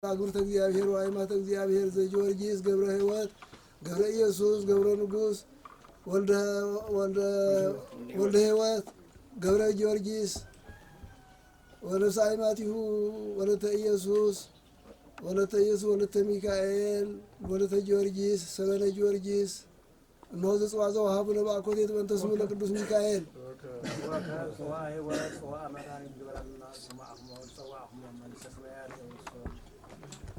አግብርተ እግዚኣብሔር ወአይማተ እግዚኣብሔር ዘጊዮርጊስ ገብረ ሕይወት ገብረ ኢየሱስ ገብረ ንጉስ ወልደ ወልደ ወልደ ሕይወት ገብረ ጊዮርጊስ ወነፍሰ አይማቲሁ ወለተ ኢየሱስ ወለተ ኢየሱስ ወለተ ሚካኤል ወለተ ጊዮርጊስ ሰበነ ጊዮርጊስ። እነሆ ዘጽዋ ዘወሃቡ ለባእኮቴት በእንተ ስሙ ለቅዱስ ሚካኤል። ወከ ጽዋ ሕይወት ጽዋ መድኃኒት ግበረልና። ዝሰማዕኹሞ ዝጸዋዕኹሞ መንግሥተ ሰማያት የውርሶም።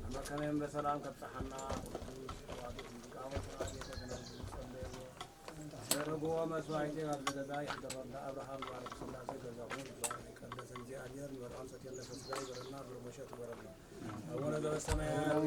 አመከመን በሰላም ከብጽሓና ቅዱስ ተዋሕዶ ሊቃውንት ቤተ ክህነት ዝጸለይዎ ዘረግዎ መስዋዕቴ ኣብ ዘገዛ ይሕደሮም። ለአብርሃም ባረክ ሥላሴ ገዛኹም ይባረክ። ቀደሰ እግዚአብሔር ንበልዖም ሰትዮም ነፈስና ይበረና ብርሞሸት ይበረና። አቡነ ዘበሰማያት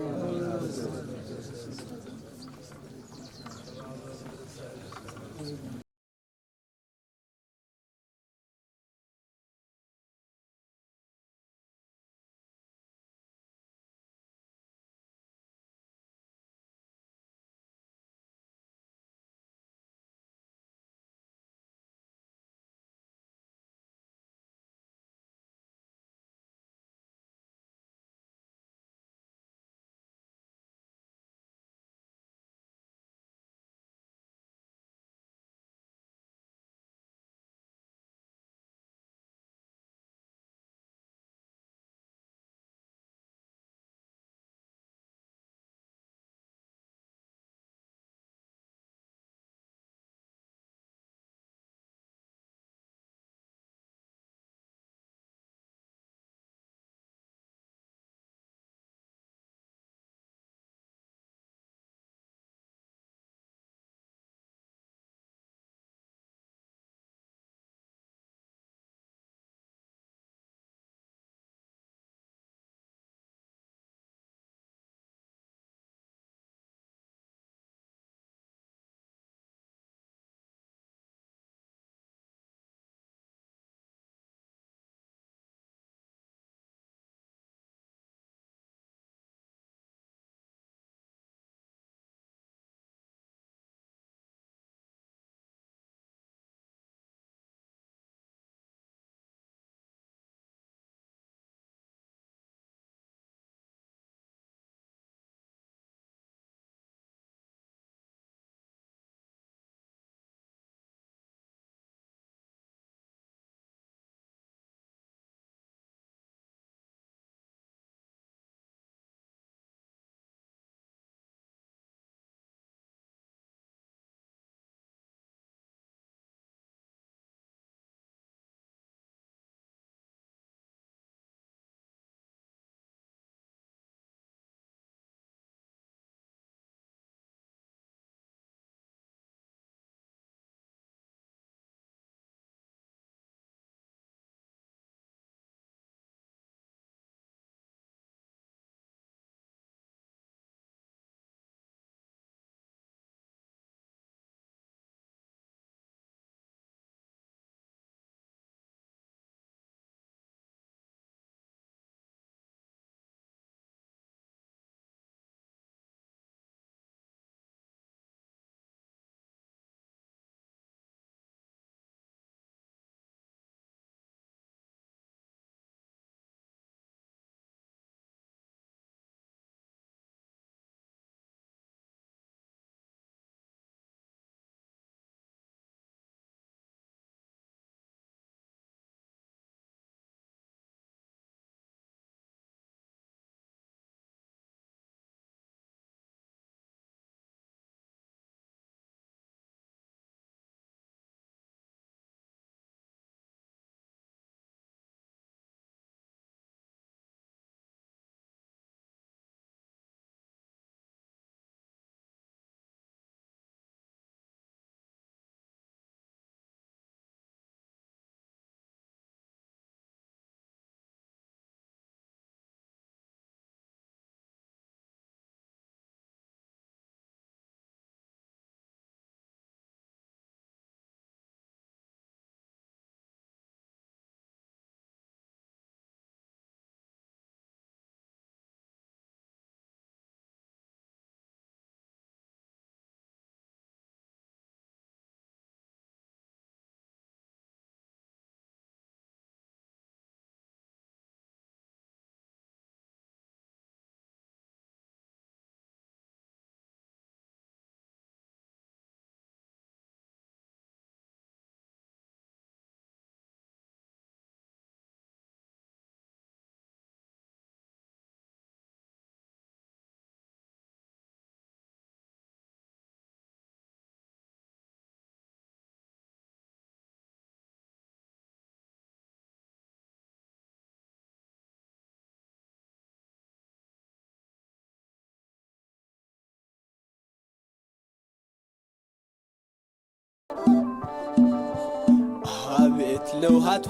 ለውሃቱ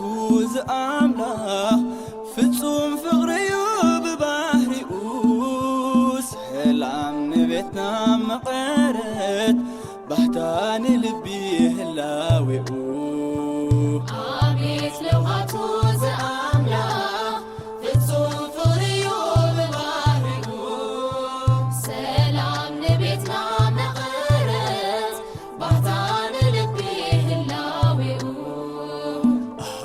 ዝኣምላኽ ፍጹም ፍቕሪ'ዩ ብባህሪኡ፣ ሰላም ንቤትና መቐረት፣ ባህታ ንልቢ ህላዌኡ። ኣቤት ለውሃቱ ዝኣምላኽ ፍጹም ፍቕሪ'ዩ ብባህሪኡ፣ ሰላም ንቤትና መቐረት፣ ባህታ ንልቢ ህላዌኡ።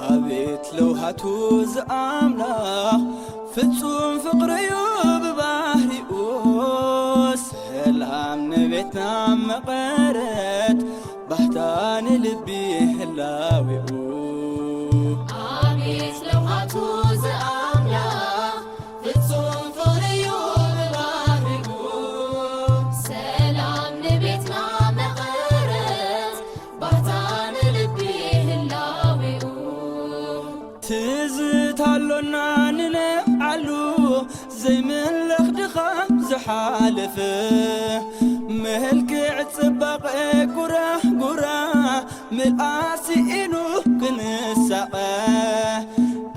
ኣቤት ለውሃቱ ዝኣምላኽ ፍጹም ፍቕሪ'ዩ ብባህሪኡ፣ ሰላም ንቤትና መቐረት፣ ባህታ ንልቢ ህላዌኡ። ኣቤት ለውሃቱ ዝኣምላኽ ፍጹም ፍቕሪ'ዩ ብባህሪኡ፣ ሰላም ንቤትና መቐረት፣ ባህታ ንልቢ ህላዌኡ። ትዝታ ኣሎና ንነብዓሉ፣ ዘይምለኽ ድኻም ዝሓለፈ፣ መልክዕ ጽባቐ ጉራ ጉራ፣ ምልኣት ስኢኑ ክንሳቐ፣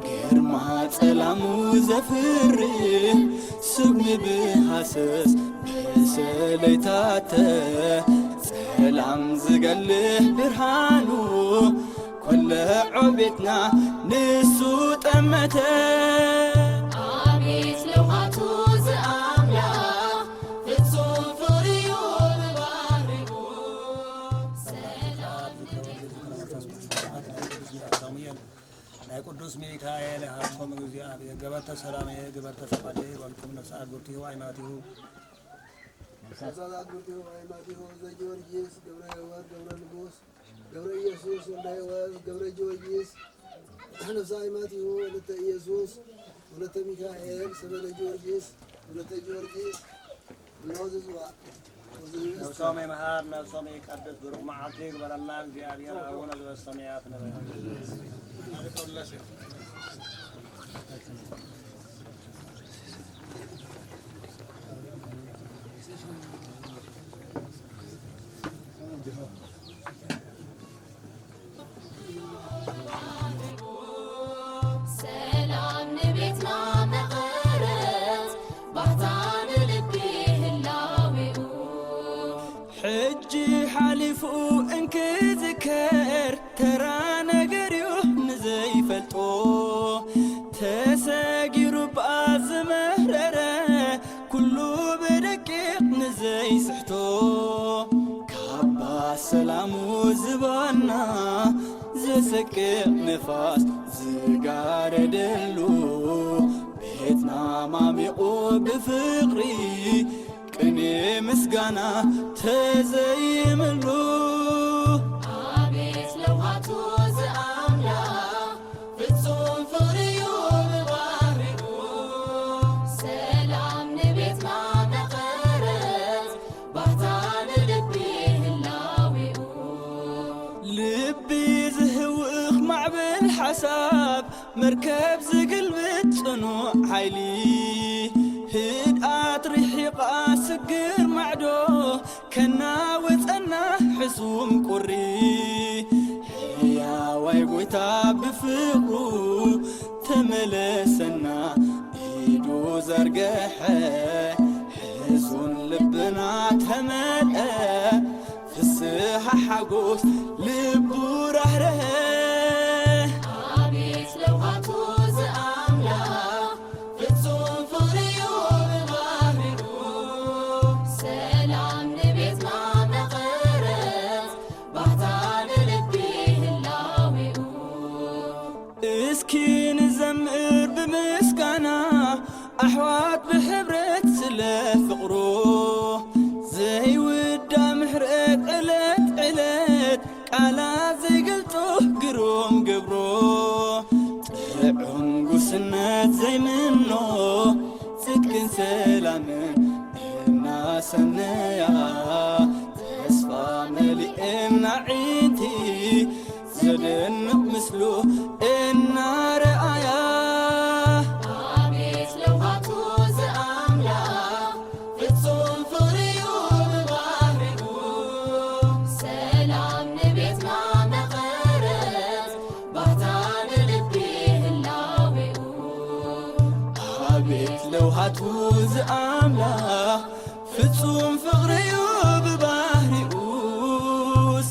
ግርማ ጸላሙ ዘፍርህ፣ ስጉሚ ብሃሰስ ብሰለይታተ፣ ጸላም ዝገልሕ ብርሃኑ፣ ኮለዖ ቤትና ንሱ ጠመተ። ኣቤት ለውሃቱ ዝኣምላኽ ፍጹም ፍቕሪ'ዩ ብባህሪኡ፣ ሰላም ናይ ቅዱስ ሚካኤል ሃብቶም እግዚኣብሔር፣ ገበርተ ሰላምየ፣ ገበርተ ፈቃድየ ይበልኩም፣ ነፍሰ ኣጉርቲሁ ኣይማቲሁ። ነፍሰ ኣጉርቲሁ ኣይማቲሁ፣ ዘጊዮርጊስ፣ ገብረ ህይወት፣ ገብረ ንጉስ፣ ገብረ ኢየሱስ፣ ወልደ ህይወት፣ ገብረ ጊዮርጊስ፣ ነፍሰ ኣይማቲሁ፣ ወለተ ኢየሱስ፣ ወለተ ሚካኤል፣ ሰበለ ጊዮርጊስ፣ ወለተ ጊዮርጊስ፣ እነሆ ዝጽዋዕ። ነፍሶም ይምሃር፣ ነፍሶም ይቀድስ፣ ብሩኽ መዓልቲ ይግበረልና እግዚኣብሔር ኣቡነ ዘበሰማያት ንበል። ሰላም ንቤትና መቐረት፣ ባህታ ንልቢ ህላዌኡ። ሕጂ ሓሊፉ እንክዝከር፣ ተራ ነገር እዩ ንዘይፈልጦ። ተሰጊሩ ብኣ ዝመረረ፣ ኩሉ ብደቂቕ ንዘይስሕቶ። ካባ ሰላሙ ዝባና፣ ዘሰቅቕ ንፋስ ዝጋረደሉ፣ ቤትና ማሚቑ ብፍቕሪ፣ ቅኔ ምስጋና ተዘይምሉ። ኣቤት ለውሃቱ ዝኣምላኽ ፍጹም ፍቕሪ'ዩ ብባህሪኡ፣ ሰላም ንቤትና መቐረት፣ ባህታ ንልቢ ህላዌኡ። ልቢ ዝህውኽ ማዕበል ሓሳብ፣ መርከብ ዝግልብጥ ጽኑዕ ሓይሊ፣ ህድኣት ርሒቓ ስግር ማዕዶ፣ ከናውጸና ሕሱም ቁሪ። ሕያዋይ ጎይታ ብፍቕሩ ተመለሰና፣ ኢዱ ዘርገሐ፣ ሕዙን ልብና ተመልአ። ፍስሃ ሓጎስ ልቡ ራህረሀ። ኣቤት ለውሃቱ ዝኣምላኽ ፍጹም ፍቕሪ'ዩ ብባህሪኡ፣ ሰላም ንቤትና መቐረት፣ ባህታ ንልቢ ህላዌኡ። እስኪ ንዘምር ብምስጋና፣ ኣሕዋት ብሕብረት ስለ ፍቕሩ። ዘይውዳ ምሕረት ዕለት ዕለት፣ ቃላት ዘይገልጾ ግሩም ግብሩ። ጥዑም ጉስነት ዘይምኖ፣ ጽድቅን ሰላምን እናሰነያ፣ ተስፋ መሊእና ዒንቲ፣ ዘደንቕ ምስሉ እናረኣያ። ኣቤት ለውሃቱ ዝኣምላኽ፣ ፍጹም ፍቕሪ'ዩ ብባህሪኡ፣ ሰላም ንቤትና መቐረት፣ ባህታ ቤት ለውሃቱ ዝኣምላኽ ፍጹም ፍቕሪ'ዩ ብባህሪኡ።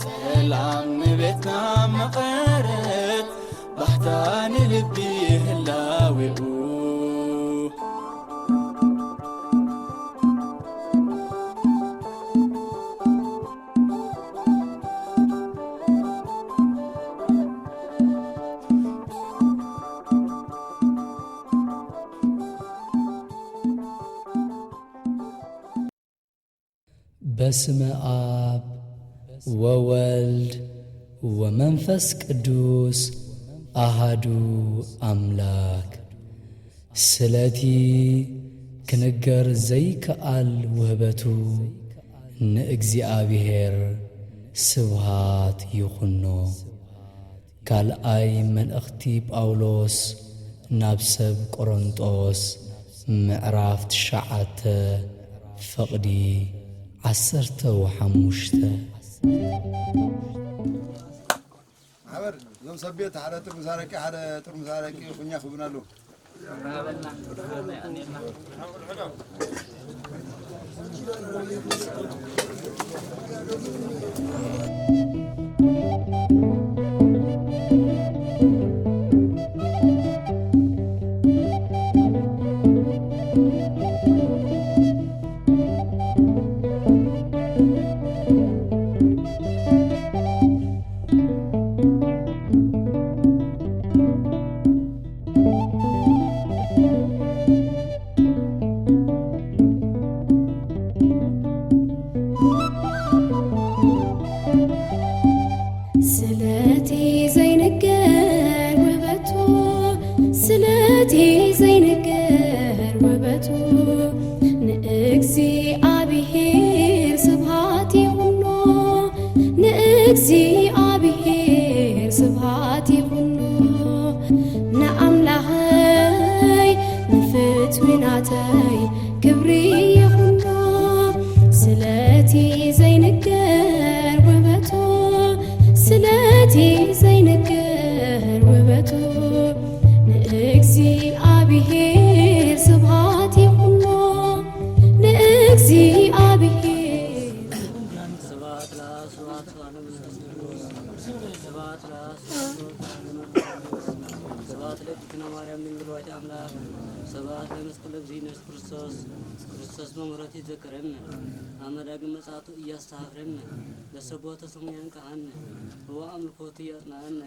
ሰላም ንቤትና መቐረት፣ ባህታ ንልቢ ህላዌኡ። በስመ አብ ወወልድ ወመንፈስ ቅዱስ አሃዱ አምላክ። ስለቲ ክንገር ዘይከኣል ውህበቱ ንእግዚኣብሔር ስብሃት ይኹኖ። ካልኣይ መልእኽቲ ጳውሎስ ናብ ሰብ ቆሮንጦስ ምዕራፍ ትሽዓተ ፍቕዲ ዓሰርተ ወሓሙሽተ። ሓበር እዞም ሰብ ቤት ሓደ ጥርሙዝ ኣረቂ፣ ሓደ ጥርሙዝ ኣረቂ ኩኛ ክብና ኣለዉ። ስለቲ ዘይንገር ውበቱ፣ ስለቲ ዘይንገር ውበቱ፣ ንእግዚኣብሔር ስብሃት ይኹኖ፣ ንእግዚኣብሔር ስብሃት ይኹኖ። ንኣምላኸይ ንፍትዊ ናተይ ክብሪ ይኹኖ፣ ስለቲ ዘይንገር ውበቱ፣ ስለቲ ዘይንገር ውበቱ፣ ንእግዚኣብሔር ስብሃት ይኹኖ፣ ንእግዚኣብሔር። ስብሐት ለአብ፣ ስብሐት ለአብ፣ ስብሐት ለአብ፣ ስብሐት ለአብ፣ ስብሐት ለእግዝእትነ ማርያም ድንግል ወላዲተ አምላክ፣ ስብሐት ለመስቀለ እግዚእነ ኢየሱስ ክርስቶስ። ክርስቶስ በምሕረቱ ይዘከረነ፣ አመ ዳግም ምጽአቱ እያስተሐፍረነ፣ ለሰብሖተ ስሙ ያንቅሐነ፣ ወአምልኮቱ ያጽንዐነ።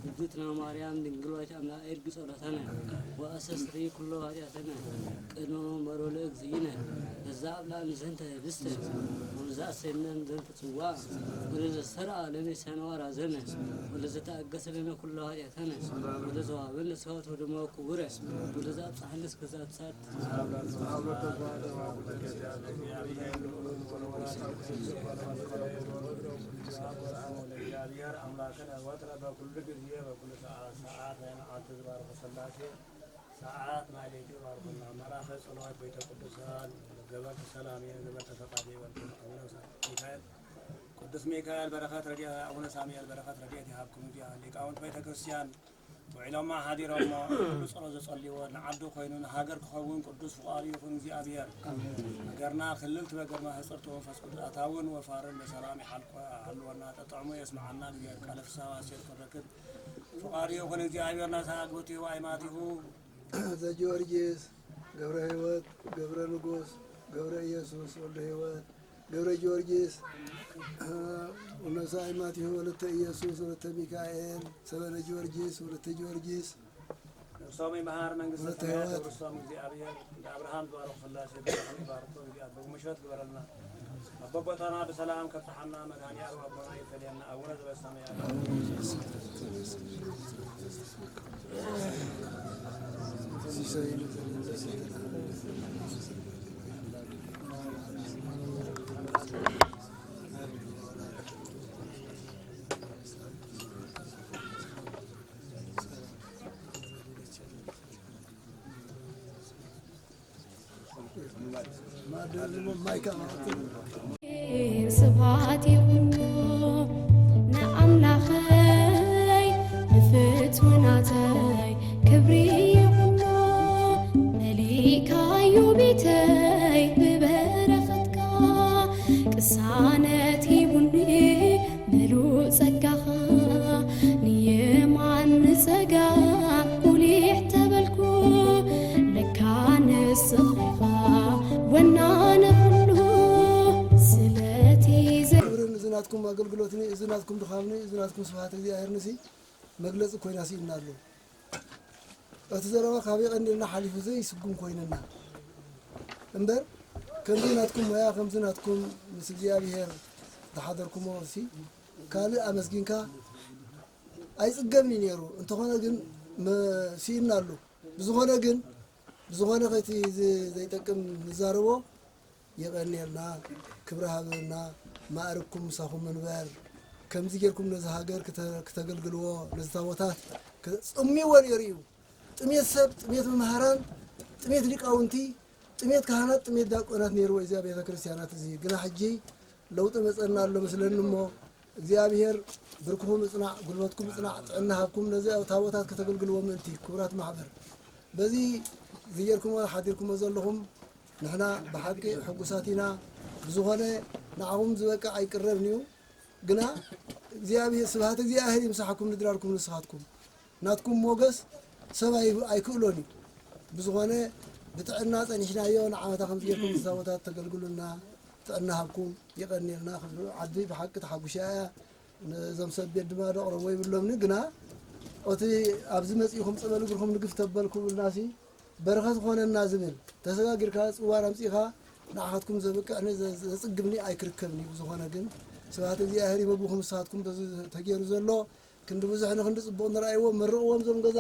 እግዝእትነ ማርያም ድንግል ወላዲተ አምላክ አድርጊ ጸሎተነ፣ ወአስተስሪ ኩሎ ኃጢአተነ፣ ቅድመ መንበሮ ለእግዚእነ። ለዘ አብልዐነ ዘንተ ህብስተ፣ ወለዘ አስተየነ ዘንተ ጽዋ፣ ወለዘ ሰርዐ ለነ ሲሳየነ ወአራዘነ፣ ወለዘ ተአገሰ ለነ ኩሎ ኃጢአተነ፣ ወለዘ ወሀበነ ስብሐተ ወደመ ክቡረ፣ ወለዘ አብጽሐነ እስከ ዛቲ ሰዓት። ለእግዚአብሔር አምላክነ ወትረ በኩሉ ጊዜ በኩሉ ሰዓት፣ ሰዓት ናይ መዓልቲ ዝባርኹ ሥላሴ ሰዓት ማሕሌቱ ይባርኩልና። መራኸ ጸሎት ቤተ ቅዱሳን፣ ገበርቲ ሰላም፣ ገበርቲ ፈቃድ ይበልኩም። አቡነ ሚካኤል፣ ቅዱስ ሚካኤል በረከት ረድኤት፣ አቡነ ሳሙኤል በረከት ረድኤት ይሃብኩም። እዚኣ ሊቃውንት ቤተ ክርስቲያን ውዒሎማ ሓዲሮሞ ኩሉ ጸሎት ዘጸልይዎ ንዓዱ ኮይኑ ንሃገር ክኸውን ቅዱስ ፍቃዱ ይኹን እግዚኣብሔር። ሃገርና ክልል ትበል፣ ሃገርና ህጽርቲ መንፈስ ቅዱስ ኣታውን ወፋርን በሰላም ይሓልቆ-፣ ይሓልወና። ጠጥዕሙ የስምዓና። እግዚኣብሔር ቃለ ፍስሐ ወሐሴት ክንረክብ ፍቃዱ ይኹን። እግዚኣብሔር ናሳ አግብቲሁ አይማቲሁ ዘጊዮርጊስ ገብረ ሕይወት ገብረ ንጉስ ገብረ ኢየሱስ ወልደ ሕይወት ገብረ ጊዮርጊስ ወነሳ አይማቲሁ ወለተ ኢየሱስ ወለተ ሚካኤል ሰበነ ጊዮርጊስ ወለተ ጊዮርጊስ ነፍሶም ይምሃር መንግስተ ወለተ ሰማያት ሕይወት። የውርሶም። እግዚኣብሔር እንደ አብርሃም ዝባረኹ ሥላሴ ብርሃኑ ይባርኮ። እግዚኣብሔር ምሸት ግበረልና። አበቦታና በሰላም ከብጽሓና መድኃኔዓለም አቦና ይፈለየና። አቡነ ዘበሰማያት ስብሐት ይኹኖ ንኣምላኸይ፣ ንፍትውናተይ ክብሪ ይኹኖ። መሊእ ኢካዩ ቤተይ ብበረኸትካ ቅሳነት ሂቡኒ ምሉእ ጸጋኻ ንየማን ንጸጋም ቁሊሕ ተበልኩ ለካ ንስኻ ኢኻ ወናነ ኩሉ ስለቲ ዘ- ክብርን እዚ ናትኩም ኣገልግሎትኒ እዚ ናትኩም ድኻምኒ እዚ ናትኩም ስብሃት እግዚኣብሔር ንሲ መግለጺ ኮይና ስኢልና ኣሎ። እቲ ዘረባ ካብ የቐንየልና ሓሊፉ ዘይስጉም ኮይንና እምበር ከምዚ ናትኩም ሞያ ከምዚ ናትኩም ምስ እግዚኣብሔር ዝሓደርኩሞ ሲ ካልእ ኣመስጊንካ ኣይጽገብን እዩ ነይሩ። እንተኾነ ግን መ- ስኢና ኣሎ። ብዝኾነ ግን ብዝኾነ ከቲ እዚ ዘይጠቅም ንዛረቦ የቐንየልና፣ ክብሪ ሃበና፣ ማእርግኩም ምሳኹም እንበር። ከምዚ ጌርኩም ነዚ ሃገር ክተ- ክተገልግልዎ ነዚ ታቦታት ክተ- ጽምይዎ ነይሩ እዩ። ጥሜት ሰብ፣ ጥሜት መምሃራን፣ ጥሜት ሊቃውንቲ፣ ጥሜት ካህናት፣ ጥሜት ዲያቆናት ነይርዎ እዚኣ ቤተ ክርስቲያናት እዚ ግና ሕጂ ለውጢ መጸና ኣሎ መስለኒ እሞ እግዚኣብሔር ብርክኹም እጽናዕ፣ ጉልበትኩም እጽናዕ፣ ጥዕና ሃብኩም ነዚ ኣብ ታቦታት ከተገልግልዎ ምእንቲ ክቡራት ማሕበር በዚ ዝጌርኩሞ ሓዲርኩሞ ዘለኹም ንሕና ብሓቂ ሕጉሳት ኢና። ብዝኾነ ንዓኹም ዝበቅዕ ኣይቅረብን እዩ። ግና እግዚኣብሔር ስብሃት እግዚኣብሔር ይምሳሓኩም ንድራርኩም ንስኻትኩም ናትኩም ሞገስ ሰብ ኣይ- ኣይክእሎን እዩ። ብዝኾነ ብጥዕና ጸኒሕናዮ ንዓመታ ከምዚ ጌርኩም ታቦታት ተገልግሉና ጥዕና ሃብኩም ይቐንየልና ክብሉ ዓዲ ብሓቂ ተሓጉሻ እያ። ነዞም ሰብ ቤት ድማ ደቕረቦ ይብሎምኒ ግና እቲ ኣብዚ መጺእኹም ጸበል እግርኹም ንግፍ ተበልኩብልናሲ በረኸት ኾነና ዝብል ተሰጋጊርካ ጽዋር ኣምጺእኻ ንዓኻትኩም ዘብቅዕኒ ዘ- ዘጽግብኒ ኣይክርከብኒ ብዝኾነ ግን ስብሃት እግዚኣብሔር ይመግብኹም ንስኻትኩም በዚ ተገይሩ ዘሎ ክንዲ ብዙሕ ንክንዲ ጽቡቕ ንረኣይዎ መርቕዎም ዞም ገዛ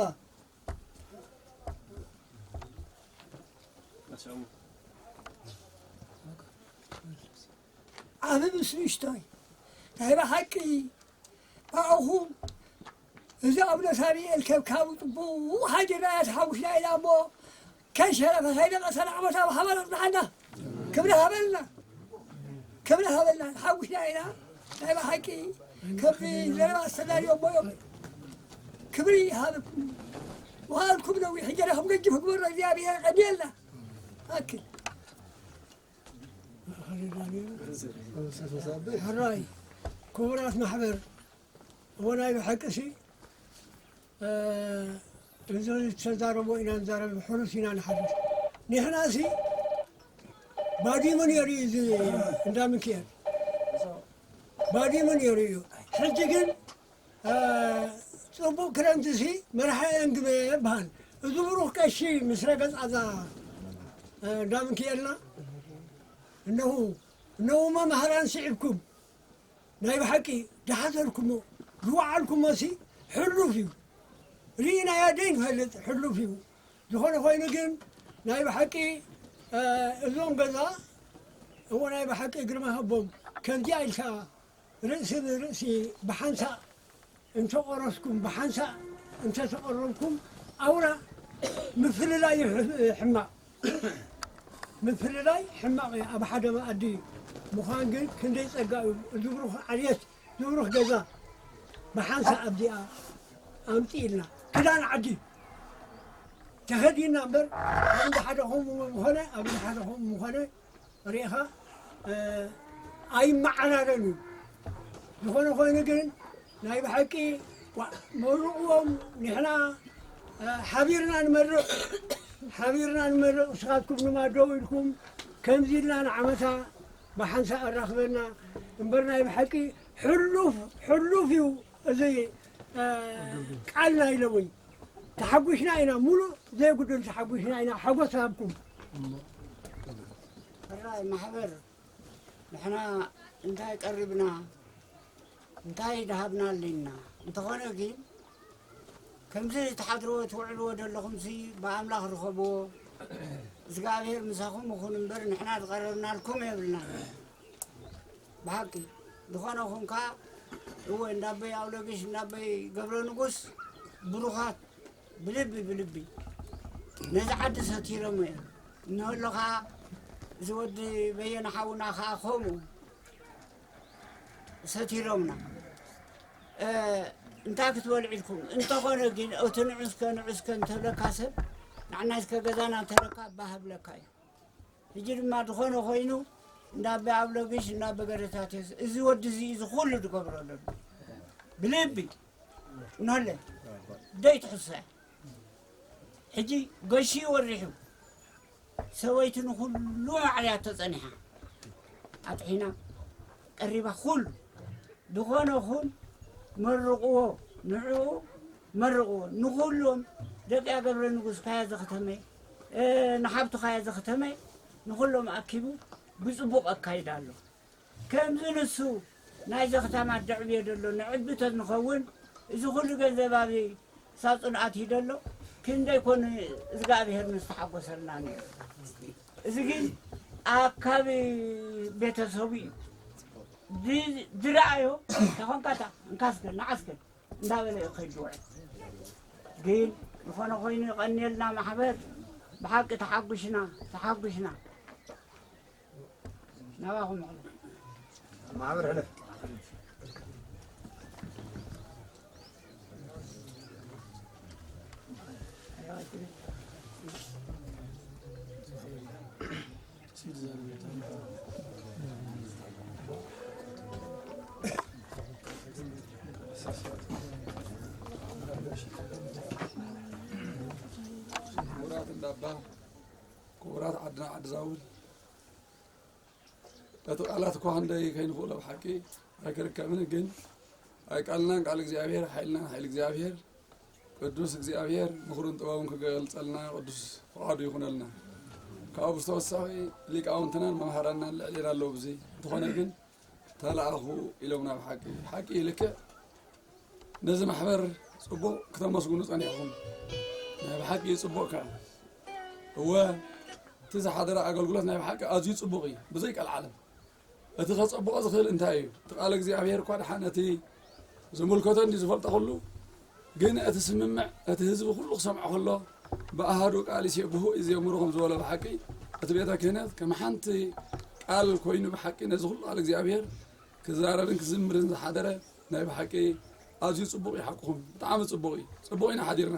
ዓቢ ምስ ንእሽቶይ ናይ ብሓቂ ብኣኹም እዚ ኣቡነ ሳሚኤል ከብካቡ ጽቡቕ ሃዲና እያ ተሓጒስና ኢና እሞ ከይሸረፈ ከይደቐሰ ንዓመታ ብሓባር ኣጽንሓና ክብሪ ሃበልና ክብሪ ሃበልና ተሓጒስና ኢና ናይ ብሓቂ ከምዚ ዘረባ ዝተዳልዮ እሞ እዮም ክብሪ ይሃበኩም ወሃልኩም ነዊሕ እንጀራኹም ገጅፍ ክበሮ እግዚኣብሔር ቀኒየልና ኣክል ሕራይ ክቡራት ማሕበር እሞ ናይ ብሓቂ ሲ እዚ ተዛረቦ ኢና ንዛረብ ሕሩስ ኢና ንሓድር ንሕና ሲ ባዲሙ ነይሩ እዩ እዚ እንዳ ምክኤል ባዲሙ ነይሩ እዩ ሕጂ ግን ፅቡቅ ክረምቲ ሲ መርሓ የንግበ ይበሃል እዚ ብሩክ ቀሺ ምስ ረገፃ እዛ እንዳ ምክኤልና እነሁ እነሁ መምሃራን ስዒብኩም ናይ ብሓቂ ዝሓዘልኩሞ ዝወዓልኩሞሲ ሕሉፍ እዩ ርኢናዮ ደይንፈልጥ ሕሉፍ እዩ ዝኾነ ኮይኑ ግን ናይ ብሓቂ እዞም ገዛ እሞ ናይ ብሓቂ ግርማ ሃቦም ከምዚኣ ኢልካ ርእሲ ንርእሲ ብሓንሳእ እንተቆረስኩም ብሓንሳእ እንተተቆረብኩም ኣውራ ምፍልላይ ሕማቕ ምፍልላይ ሕማቕ እዩ ኣብ ሓደ መኣዲ ምዃን ግን ክንደይ ጸጋ እዩ እዚ ብሩኽ ዓልየት እዚ ብሩኽ ገዛ ብሓንሳእ ኣብዚኣ ኣምጺእልና ክዳን ዓዲ ተኸዲና እምበር ኣብዚ ሓደ ከምኡ ምኾነ ኣብዚ ሓደ ከምኡ ምኾነ ርኢኻ ኣይመዓራረን እዩ ዝኾነ ኮይኑ ግን ናይ ብሓቂ መርቕዎም ንሕና ሓቢርና ንመርቕ ሓቢርና ንመርቕ ንስኻትኩም ድማ ደው ኢልኩም ከምዚ ኢልና ንዓመታ ብሓንሳእ ኣራኽበና እምበር ናይ ብሓቂ ሕሉፍ ሕሉፍ እዩ እዚ ቃል ናይ ሎሚ ተሓጒስና ኢና ሙሉእ ዘይጉድል ተሓጒስና ኢና ሓጎስ ሃብኩም ሕራይ ማሕበር ንሕና እንታይ ቀሪብና እንታይ ድሃብና ኣለና እንተኾነ ግን ከምዚ ትሓድርዎ ትውዕልዎ ዘለኹምሲ ብኣምላኽ ርኸብዎ እግዚኣብሔር ምሳኹም ይኹን እምበር ንሕና ዝቐረብናልኩም የብልና ብሓቂ ዝኾነ ኹንካ እወ እንዳበይ ኣውለግሽ እንዳበይ ገብረ ንጉስ ብሩኻት ብልቢ ብልቢ ነዚ ዓዲ ሰቲሮም እዮም እንህሎ ከዓ እዚ ወዲ በየነ ሓውና ከዓ ከምኡ ሰቲሮምና እንታይ ክትበልዑ ኢልኩም እንተኾነ ግን እቲ ንዑስከ ንዑስከ እንተብለካ ሰብ ንዓና እስከ ገዛና እንተረካ ባህ ብለካ እዩ። ሕጂ ድማ ዝኾነ ኮይኑ እንዳ ኣበ ኣብሎጊሽ እንዳ ኣበ ገረታቴዎስ እዚ ወዲ እዚ እዚ ኩሉ ዝገብሮ ዘሎ ብልቢ ኖለ ደይ ትሕሶ እያ። ሕጂ ገሺ ወሪሑ ሰበይቲ ንኩሉ ማዕርያቶ ጸኒሓ ኣጥሒና ቀሪባ ኩሉ ዝኾነ ኹን መርቕዎ ንዕኡ መርቕዎ ንኹሎም ደቂ ኣገብረ ንጉስ ካያ ዘኽተመ ንሓብቱ ካያ ዘኽተመ ንኹሎም ኣኪቡ ብጽቡቕ ኣካይዳ ኣሎ። ከምዚ ንሱ ናይዚ ከተማ ደዕብዮ ዘሎ ንዕቢ ተዝንኸውን እዚ ኩሉ ገንዘብ ኣብ ሳጹን ኣትዩ ዘሎ ክንደይ ኮን እግዚኣብሔር ምስተሓጎሰልና ነይሩ። እዚ ግን ኣካቢ ቤተሰቡ እዩ። ድ- ድረኣዮ ተኾንካታ እንካስከ ንዓስከ እንዳበለ እዩ ከይድ ዝውዕል። ግን ዝኾነ ኮይኑ ይቐንየልና ማሕበር ብሓቂ ተሓጉሽና ተሓጉሽና ናባኹም ሕለፍ። ማሕበር ሕለፍ። ክቡራት እንዳባ ክቡራት ዓድና ዓዲ ዛውል እቲ ቃላት እኳ ክንደይ ከይንኽእሎ ብሓቂ ኣይክርከብን፣ ግን ኣይ ቃልናን ቃል እግዚኣብሔር ሓይልናን ሓይል እግዚኣብሔር ቅዱስ እግዚኣብሔር ምኽሩን ጥበቡን ክገልጸልና ቅዱስ ፍቓዱ ይኹነልና። ካብኡ ብዝተወሳኺ ሊቃውንትናን መምሃራንናን ልዕሌና ኣለዉ። ብዚ እንተኾነ ግን ተለኣኹ ኢሎምና። ብሓቂ ሓቂ ልክዕ ነዚ ማሕበር ጽቡቕ ክተመስግኑ ጸኒሕኹም። ናይ ብሓቂ ጽቡቕ ከኣ እወ እቲ ዝሓደረ ኣገልግሎት ናይ ብሓቂ ኣዝዩ ጽቡቕ እዩ። ብዘይ ቀልዓለም እቲ ከጸብቖ ዝኽእል እንታይ እዩ? እቲ ቃል እግዚኣብሔር እኳ ደሓን እቲ ዝምልከቶ እንዲ ዝፈልጦ ኩሉ ግን እቲ ስምምዕ እቲ ህዝቢ ኩሉ ክሰምዖ ከሎ ብኣሃዱ ቃል ይሴብሑ ይዜምሩ ከም ዝበሎ ብሓቂ እቲ ቤተ ክህነት ከም ሓንቲ ቃል ኮይኑ ብሓቂ ነዚ ኩሉ ቃል እግዚኣብሔር ክዛረብን ክዝምርን ዝሓደረ ናይ ብሓቂ ኣዝዩ ጽቡቕ እዩ። ሓቅኹም ብጣዕሚ ጽቡቕ እዩ። ጽቡቕ ኢና ሓዲርና።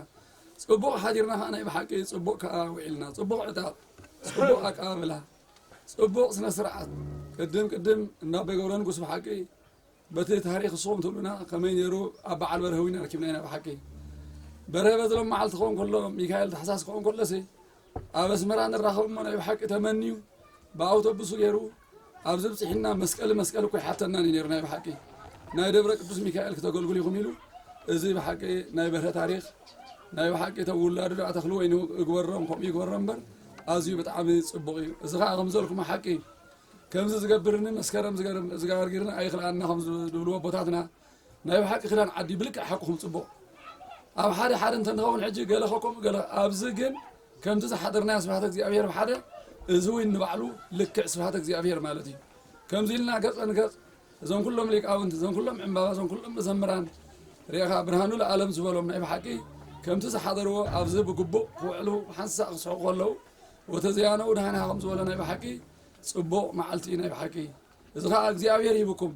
ጽቡቕ ሓዲርና ከዓ ናይ ብሓቂ ጽቡቕ ከዓ ውዒልና። ጽቡቕ ዕጣቕ፣ ጽቡቕ ኣቀባብላ፣ ጽቡቕ ስነ ስርዓት። ቅድም ቅድም እናበገብረ ንጉስ ብሓቂ በቲ ታሪኽ ንስኹም ትብሉና ከመይ ነይሩ ኣብ በዓል በርሀ ዊና ረኪብና ኢና ብሓቂ። በርሀ በዚ ሎም መዓልቲ ክኸውን ከሎ ሚካኤል ታሕሳስ ክኸውን ከሎሲ ኣብ ኣስመራ ንራኸብ እሞ ናይ ብሓቂ ተመንዩ ብኣውቶቡሱ ገይሩ ኣብዚ ብፅሒና መስቀል መስቀል እኮ ይሓተና እዩ ነይሩ ናይ ብሓቂ ናይ ደብረ ቅዱስ ሚካኤል ክተገልግሉ ኢኹም ኢሉ እዚ ብሓቂ ናይ በርሀ ታሪኽ ናይ ብሓቂ ተውላዱ ደኣ ተኽሉ ወይኑ እግበሮም ከምኡ ይግበሮ እምበር ኣዝዩ ብጣዕሚ ፅቡቕ እዩ። እዚ ከዓ ከምዘልኩሞ ሓቂ ከምዚ ዝገብርኒ መስከረም ዝገርም- ዝጋርግርኒ ኣይኽልኣና ከም ዝብልዎ ኣቦታትና ናይ ብሓቂ ክዳን ዓዲ ብልክዕ ሓቅኹም ጽቡቕ ኣብ ሓደ ሓደ እንተንኸውን ሕጂ ገለ ከከም ገለ ኣብዚ ግን ከምቲ ዝሓደርናዮ ስብሓተ እግዚኣብሔር ብሓደ እዚ እውን ንባዕሉ ልክዕ ስብሓተ እግዚኣብሔር ማለት እዩ። ከምዚ ኢልና ገጸ ንገጽ እዞም ኩሎም ሊቃውንቲ እዞም ኩሎም ዕምባባ እዞም ኩሎም መዘምራን ርኢኻ ብርሃኑ ለዓለም ዝበሎም ናይ ብሓቂ ከምቲ ዝሓደርዎ ኣብዚ ብግቡእ ክውዕሉ ሓንሳእ ክስሕቑ ከለዉ ወተዘያነው ደሃና ከም ዝበሎ ናይ ብሓቂ ጽቡቕ መዓልቲ እዩ ናይ ብሓቂ። እዚ ኸዓ እግዚኣብሔር ሂብኩም።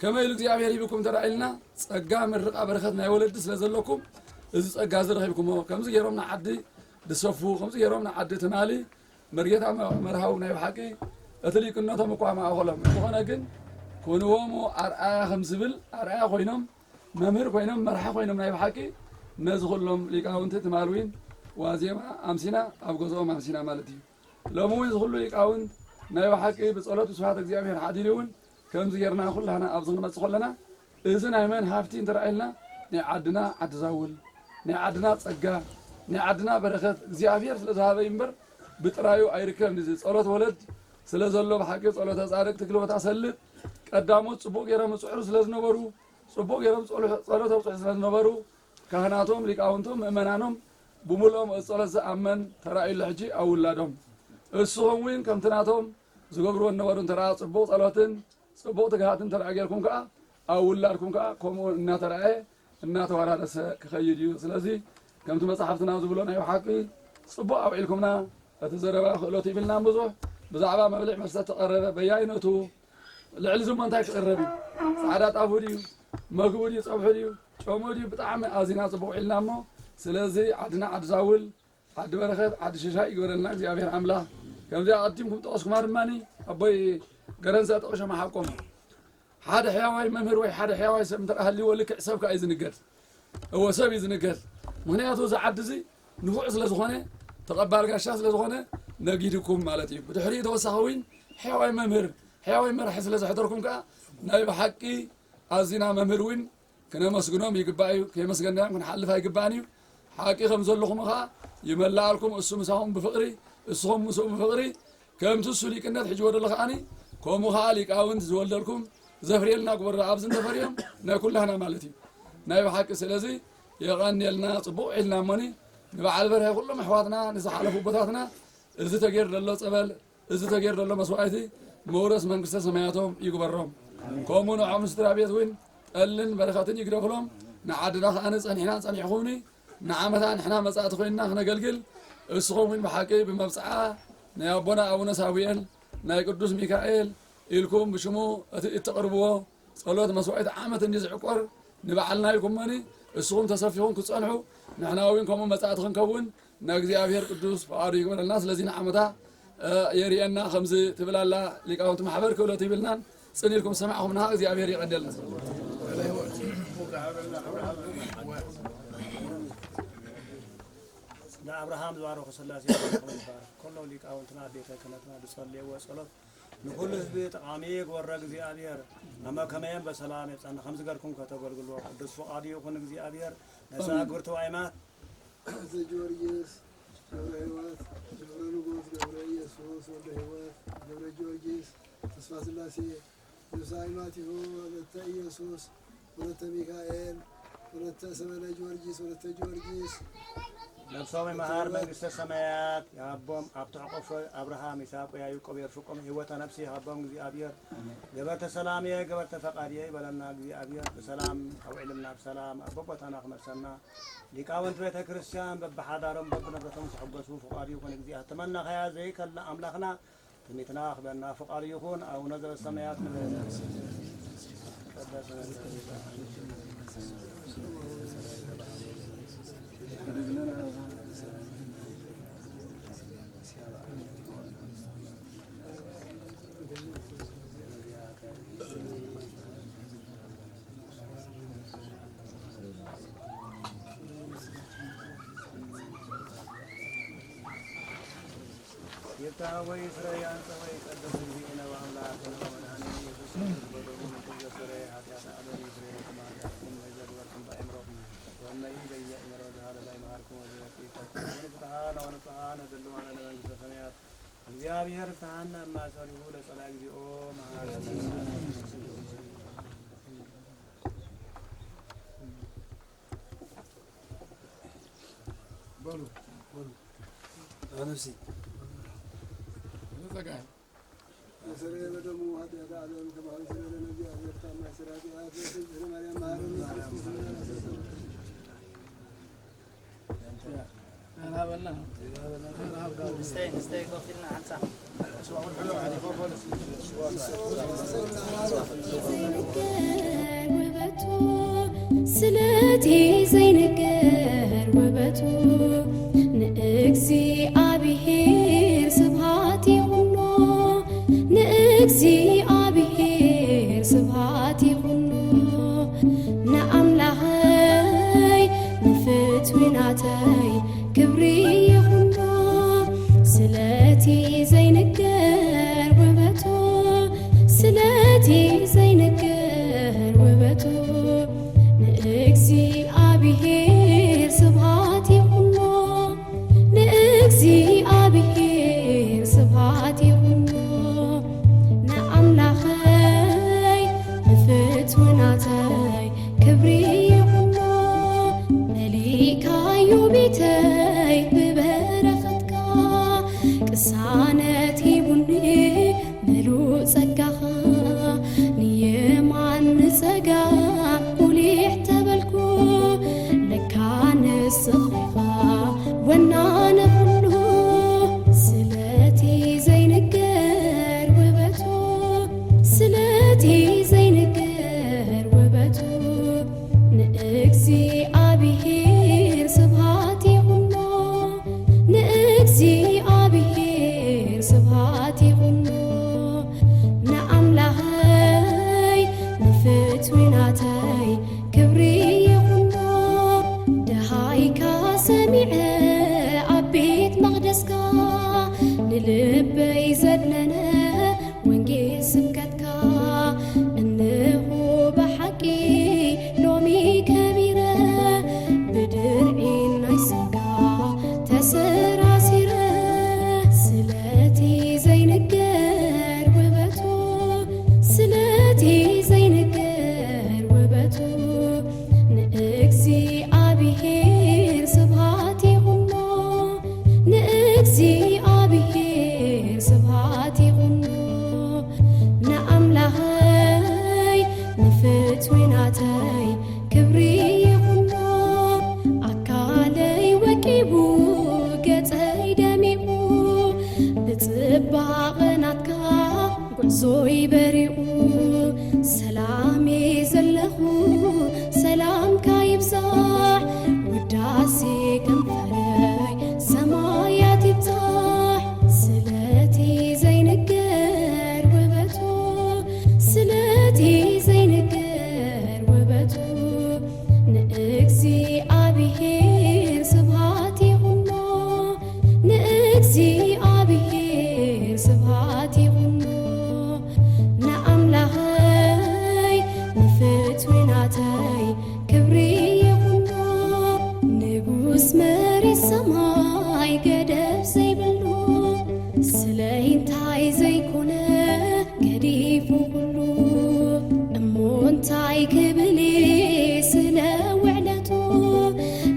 ከመይ ኢሉ እግዚኣብሔር ሂብኩም እንተ ኢልና ጸጋ ምርቓ በረኸት ናይ ወለዲ ስለ ዘለኩም እዚ ጸጋ እዚ ረኺብኩሞ። ከምዚ ገይሮም ንዓዲ ድሰፉ፣ ከምዚ ገይሮም ንዓዲ ትማሊ መርጌታ መ- መርሃዊ ናይ ብሓቂ እቲ ሊቅነቶም እኳ ማእኸሎም እንተኾነ ግን ኩንዎሙ ኣርኣያ ከም ዝብል ኣርኣያ ኮይኖም መምህር ኮይኖም መርሓ ኮይኖም ናይ ብሓቂ ነዚ ኩሎም ሊቃውንቲ ትማል ዊን ዋዜማ ኣምሲና ኣብ ገዝኦም ኣምሲና ማለት እዩ። ሎሚ እውን ዝኩሉ ሊቃውንት ናይ ብሓቂ ብጸሎት ብስብሐት እግዚኣብሔር ሓዲሩ እውን ከምዚ ጌርና ኩላህና ኣብዚ ክንመጽእ ከለና እዚ ናይ መን ሃፍቲ እንተ ኢልና ናይ ዓድና ዓዲ ዛውል ናይ ዓድና ጸጋ ናይ ዓድና በረኸት እግዚኣብሔር ስለ ዝሃበ እዩ እምበር ብጥራዩ ኣይርከብን። እዚ ጸሎት ወለድ ስለ ዘሎ ብሓቂ ጸሎተ ጻድቅ ትግልቦታ ሰልጥ ቀዳሞት ጽቡቕ ጌሮም ይጽዕሩ ስለ ዝነበሩ ጽቡቕ ጌሮም ጸሎ- ጸሎት ኣብጽሑ ስለ ዝነበሩ ካህናቶም፣ ሊቃውንቶም፣ ምእመናኖም ብምሉኦም እቲ ጸሎት ዝኣመን ተራእዩሉ ሕጂ ኣብ ውላዶም። እስኹም እውን ከምቲ ናቶም ዝገብርዎ ዝነበሩ እንተ ደኣ ጽቡቕ ጸሎትን ጽቡቕ ትግሃትን እንተ ደኣ ጌርኩም ከኣ ኣብ ውላድኩም ከኣ ከምኡ እናተራእየ እናተወራረሰ ክኸይድ እዩ። ስለዚ ከምቲ መጻሕፍትና ዝብሎ ናይ ብሓቂ ጽቡቕ ኣውዒልኩምና። እቲ ዘረባ ክእለት ይብልናን ብዙሕ ብዛዕባ መብልዕ መስተ ተቐረበ በያይነቱ ልዕሊ ዝሞ እንታይ ክቕረብ እዩ? ጻዕዳ ጣፉ ድዩ? መግቡ ድዩ? ጸብሑ ድዩ? ጨሙ ድዩ? ብጣዕሚ ኣዚና ጽቡቕ ውዒልና እሞ ስለዚ ዓድና ዓዲ ዛውል ዓዲ በረኸት ዓዲ ሽሻይ ይግበረልና እግዚኣብሔር ኣምላኽ። ከምዚ ኣቐዲምኩም ጠቐስኩማ ድማ ኣቦይ ገረንሰ ጠቕሾም ሓቆም ሓደ ሕያዋይ መምህር ወይ ሓደ ሕያዋይ ሰብ እንተ ሃልይዎ ልክዕ ሰብ ከኣ እዩ ዝንገድ። እወ ሰብ እዩ ዝንገድ። ምኽንያቱ እዚ ዓዲ እዚ ንፉዕ ስለ ዝኾነ ተቐባል ጋሻ ስለ ዝኾነ ነጊድኩም ማለት እዩ። ብድሕሪኡ ተወሳኺ እውን ሕያዋይ መምህር ሕያዋይ መራሒ ስለ ዘሕደርኩም ከኣ ናይ ብሓቂ ኣዚና መምህር እውን ክነመስግኖም ይግባእ እዩ። ከየመስገንናዮም ክንሓልፍ ኣይግባእን እዩ። ሓቂ ከም ዘለኹም ኸዓ ይመላኣልኩም። እሱ ምሳኹም ብፍቕሪ እስኹም ምስኡ ብፍቕሪ ከምቲ እሱ ሊቅነት ሕጂ ወደሎ ከዓኒ ከምኡ ኸዓ ሊቃውንት ዝወልደልኩም ዘፍርየልና ግበሮ። ኣብዚ እንተፈርዮም ናይ ኩላህና ማለት እዩ ናይ ብሓቂ። ስለዚ የቐንየልና ጽቡቕ ኢልና እሞኒ ንበዓል በርሀ ኩሎም ኣሕዋትና ንዝሓለፉ ኣቦታትና እዚ ተገይሩ ዘሎ ጸበል እዚ ተገይሩ ዘሎ መስዋዕቲ መውረስ መንግስተ ሰማያቶም ይግበሮም። ከምኡ ንዖም ስድራ ቤት እውን ጠልን በረኸትን ይግደፍሎም። ንዓድና ከኣ ጸኒሕና ጸኒሕኹምኒ ንዓመታ ንሕና መጻእቲ ኮይንና ክነገልግል እስኹም እውን ብሓቂ ብመብጽዓ ናይ ኣቦና ኣቡነ ሳሙኤል ናይ ቅዱስ ሚካኤል ኢልኩም ብሽሙ እቲ እተቕርብዎ ጸሎት መስዋዕቲ ዓመት እንዲ ዝዕቆር ንባዕልና ኢልኩሞኒ እስኹም ተሰፊኹም ክትጸንሑ ንሕና እውን ከምኡ መጻእቲ ክንከውን ንእግዚኣብሔር ቅዱስ ፍቓዱ ይግበረልና። ስለዚ ንዓመታ የርእየና ከምዚ ትብል ኣላ ሊቃውንቲ ማሕበር ክእለቱ ይብልናን ጽን ኢልኩም ዝሰማዕኹምና እግዚኣብሔር የቐንየልና። ንኣብርሃም ዝባረኹ ስላሴ ይባረክ። ከለዉ ሊቃውንትና ቤተ ክህነትና ዝጸለይዎ ጸሎት ንኹሉ ህዝቢ ጠቓሚ ይግበሮ እግዚኣብሔር። ኣመ ከመየን በሰላም የብጻና። ከምዚ ገርኩም ከተገልግልዎ ቅዱስ ፍቓዱ ይኹን እግዚኣብሔር። ነዛ ግብርቲ ዋይማት ኣዘ ጊዮርጊስ ገብረ ህይወት ገብረ ንጉስ ገብረ ኢየሱስ ወልደ ህይወት ገብረ ጊዮርጊስ ተስፋ ስላሴ ነብሰ ኣይማቲሁ ወለተ ኢየሱስ ወለተ ሚካኤል ወለተ ሰበለ ጊዮርጊስ ወለተ ጊዮርጊስ ነብሶም ይምሃር መንግስተ ሰማያት ይሃቦም። ኣብ ትሕቆፎ ኣብርሃም ይስሐቅ ያዕቆብ የርፍቆም። ህይወተ ነብሲ ይሃቦም እግዚኣብሔር። ገበርተ ሰላምየ ገበርተ ፈቃድየ ይበለና እግዚኣብሔር። ብሰላም ኣውዒልና ብሰላም ኣብ ቦታና ክመልሰና። ሊቃውንት ቤተ ክርስቲያን በብሓዳሮም በብንብረቶም ክሕጎሱ ፍቃዱ ይኹን። እግዚኣብሔር ተመናኸያ ዘይከላ ኣምላኽና ትምኒትና ክበና ፍቃዱ ይኹን። ኣቡነ ዘበሰማያት ንበል። ይፍትሐ ወይስረይ፣ ያንጽህ ወይቀድስ እግዚእነ ወአምላክነ ወመድኃኒነ ኢየሱስ ክርስቶስ በደሙ ምንትዘ ስረይ ኃጢአተ ዓለም ይስረይ ለክሙ ኃጢአትኩም ወይዘግበርኩም በአእምሮኩም ወመይ በየአእምሮ ዘሃለላ ይምሃርኩም ወዘወፅእ ይፈትኩም ወንፍትሐነ ወንፍትሐነ ድልዋነ ለመንግስተ ሰማያት። እግዚአብሔር ፍትሐነ እማሰሪሁ ለጸላ እግዚኦ መሐረነ። በሉ በሉ። ኣነሲ ወሰረየ በደሙ ኃጢአተ ዓለም ከማሁ ይስረይ ለነ እግዚአብሔር ታማኝ ስራ ኃጢአት። እግዝእትነ ማርያም መሐረነ ክርስቶስ። ዘይንገር ውበቱ ስለቲ ዘይንገር ውበቱ ንእግዚኣብሔር ስብሃት ይኹኖ ንእግዚኣብሔር ስብሃት ይኹኖ ንኣምላኸይ ንፍትዊ ናተይ ክብሪ ይኹኖ ስለቲ ዘይንገር ውበቱ ስለቲ ዘይንገር ውበቱ ንእግዚኣብሔር ስብሃት ይኹኖ ንእግዚኣብሔር ስብሃት ይኹኖ ንኣምላኸይ ንፍትዊ ናተይ ክብሪ ይኹኖ መሊእካዮ ቤተይ ብበረኸትካ ልበይ ዘድነነ ወንጌል ስብከትካ፣ እንሆ ብሓቂ ሎሚ ከቢረ፣ ብድርዒ ናይ ስጋ ተሰራሲረ። ስለቲ ዘይንገር ውበቱ፣ ስለቲ ዘይንገር ውበቱ፣ ንእግዚኣብሔር ስብሃት ይኹኖ፣ ንእግዚኣብሔር ስብሃት ይኹኖ። ንኣምላኸይ ንፍትዊ ናተይ ክብሪ ይኹኖ። ኣካለይ ወቂቡ፣ ገጸይ ደሚቑ፣ ብጽባቐ ናትካ ጉዕዞይ በሪቑ። ሰላሜ ዘለኹ፣ ሰላምካ ይብዛሕ። ውዳሴ ከንፈረይ ሰማያት ይብዛሕ። ስለቲ ዘይንገር ውበቱ፣ ስለቲ ዘይንገር ውበቱ፣ ንእግዚኣብሔር ስብሃት ይኹኖ፣ ንእግዚኣብሔር ስብሃት ይኹኖ። ንኣምላኸይ ንፍትዊ ናተይ ክብሪ ይኹኖ። ንጉስ መሬት ሰማይ ገደብ ዘይብሉ፣ ስለይ እንታይ ዘይኮነ ገዲፉ ኩሉ። እሞ እንታይ ክብል ስለ ውዕለቱ፣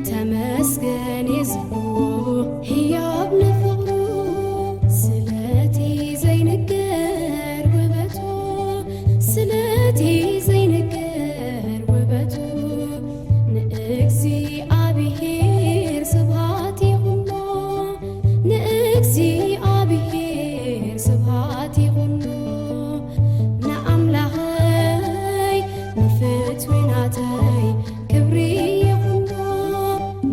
ተመስገን የዝቦ ህያብ ንፍቕሩ። ስለቲ ዘይንገር ውበቱ፣ ስለቲ ዘይንገር ውበቱ፣ ንእግዚኣብሔር ስብሃት ይኹኖ፣ ንእግዚኣብሔር ስብሃት ይኹኖ። ንኣምላኸይ ንፍትዊ ናተይ ክብሪ ይኹኖ።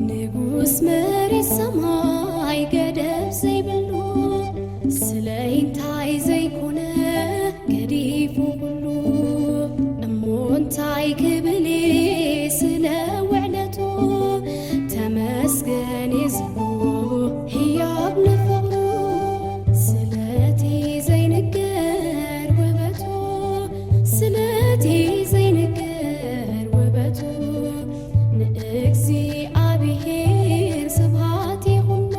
ንጉስ መሬት ሰማይ ገደብ ዘይብሉ፣ ስለይ እንታይ ዘይኮነ ገዲፉ ኩሉ። እሞ እንታይ ክብል ስለ ውዕለቱ፣ ተመስገን የዝቦ ህያብ ንፍቕሩ። ስለቲ ዘይንገር ውበቱ፣ ስለቲ ዘይንገር ውበቱ፣ ንእግዚኣብሔር ስብሃት ይኹኖ፣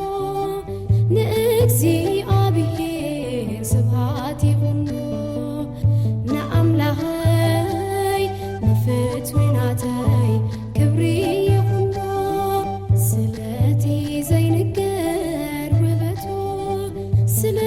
ንእግዚኣብሔር ስብሃት ይኹኖ። ንኣምላኸይ ንፍትዊ ናተይ ክብሪ ይኹኖ። ስለቲ ዘይንገር ውበቱ፣ ስለ